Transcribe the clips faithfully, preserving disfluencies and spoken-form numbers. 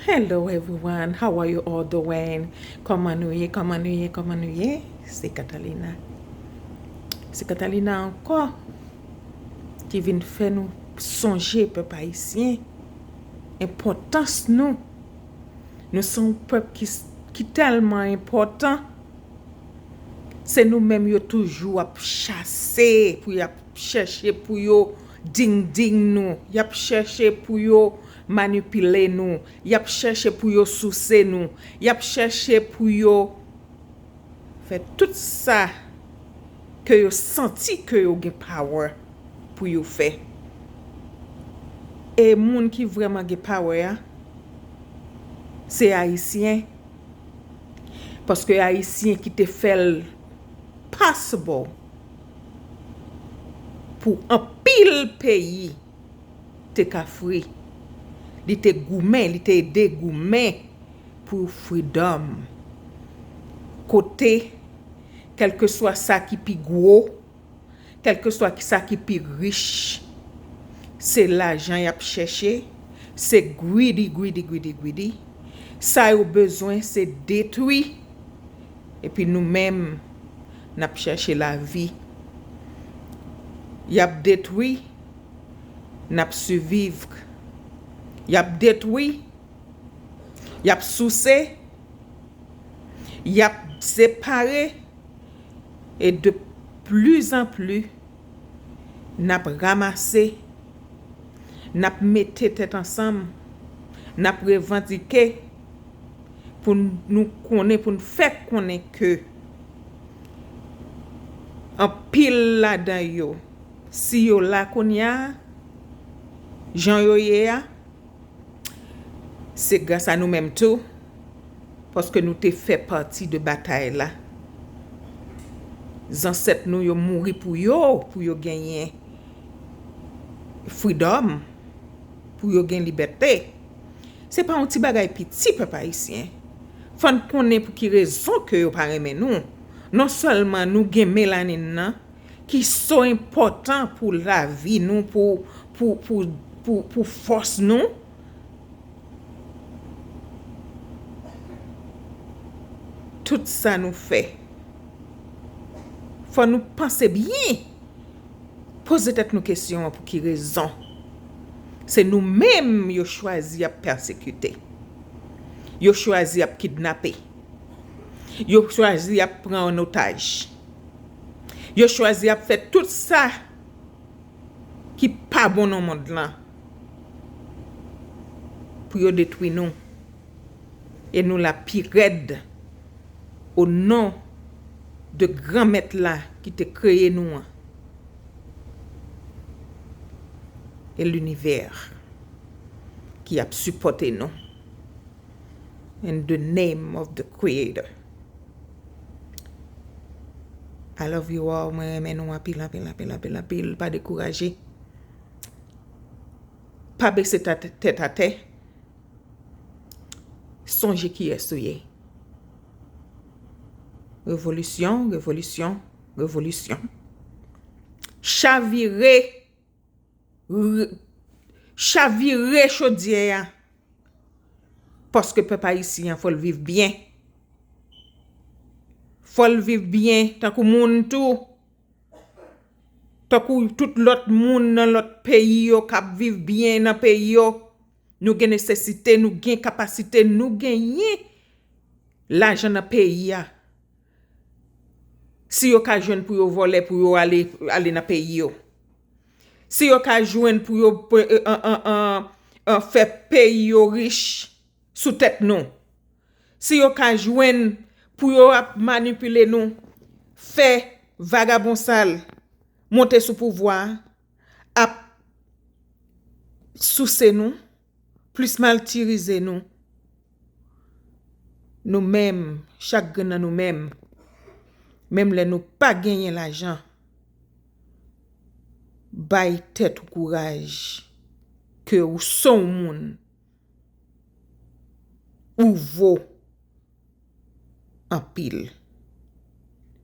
Hello everyone, how are you all doing? Kòman nou ye? Kòman nou ye? Kòman nou ye? Se Catalina. Se Catalina ankò ki vin fè nou sonje, pèp ayisyen, enpòtans nou. Nou se yon pèp ki, ki tèlman enpòtan. Se nou menm yo toujou ap chase, pou y ap chèche pou yo dingding nou, y ap chèche pou yo manipile nou, y ap chèche pou yo souse nou, y ap chèche pou yo fè tout sa ke yo santi ke yo gen power pou yo fè. E moun ki vrèman gen power a, se ayisyen. Paske ayisyen ki te fè l possible pou anpil peyi te ka free. Li te goumen, li te ede goumen pou freedom. Kote, kèlkeswa sa ki pi gwo, kèlkeswa ki sa ki pi rich, se lajan y ap chèche, se greedy, greedy, greedy, greedy. Sa yo bezwen, se detwi. Epi nou menm, n ap chèche lavi. Y ap detwi, n ap siviv. Y ap detwi, y ap souse, y ap separe, e de plus en plus, n ap ranmase, n ap mete tèt ansanm, n ap revandike pou n, nou konnen, pou n fè konnen ke anpil ladan yo, si yo la kounye a, jan yo ye a, se gras a nou menm tou, paske nou te fè pati de batay la. Zansèt nou yo mouri pou yo, pou yo genyen freedom, pou yo gen libète. Se pa yon ti bagay piti, pèp ayisyen. Fò n konnen pou ki rezon ke yo pa renmen nou. Non sèlman nou gen melanin nan, ki so enpòtan pou lavi nou, pou, pou, pou, pou, pou fòs nou, tout sa nou fè, fò nou panse byen. Poze tèt nou kesyon an, pou ki rezon? Se nou menm yo chwazi ap pèsekite. Yo chwazi ap kidnape. Yo chwazi ap pran an otaj. Yo chwazi ap fè tout sa ki pa bon nan mond lan pou yo detwi nou. E nou la pi rèd o non de Granmèt la ki te kreye nou an. E linivè ki ap sipòte nou. In the name of the Creator. I love you all. Mwen renmen nou anpil, anpil, anpil, anpil, anpil. Pa dekouraje. Pa bese ta-, tèt atè. Sonje kiyès ou ye. Revolisyon, revolisyon, revolisyon. Chavire, re-, chavire chodyè a. Paske pèp ayisyen an, fò l viv byen. Fò l viv byen tankou moun tou. Tankou tout lòt moun nan lòt peyi yo k ap viv byen nan peyi yo. Nou gen nesesite, nou gen kapasite, nou genyen lajan nan peyi a. Si yo ka jwenn pou yo vòlè, pou yo ale, ale nan peyi yo. Si yo ka jwenn pou yo, eh, an, an, an, an, fè peyi yo rich sou tèt nou. Si yo ka jwenn pou yo ap manipile nou, fè vagabon sal monte sou pouvwa a, ap souse nou, plis matirize nou. Nou menm, chak grenn nan nou menm, menm lè nou pa genyen lajan, bay tèt ou kouraj ke ou se yon moun, ou vo anpil.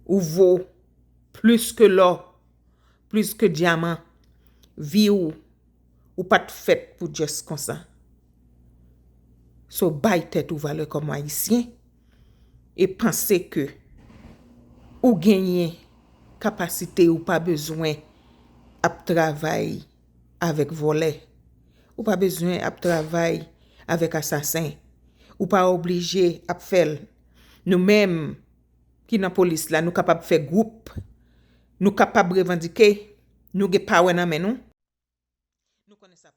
Ou vo plis ke lò, plis ke dyaman. Vi w, ou pa t fèt pou just konsa. So, bay tèt ou valè kòm Ayisyen e panse ke ou genyen kapasite, ou pa bezwen ap travay avèk vòlè. Ou pa bezwen ap travay avèk asasen. Ou pa oblije ap fè l. Nou menm ki nan polis la, nou kapab fè gwoup. Nou kapab revandike. Nou gen pawè nan men nou. Nou konnen sa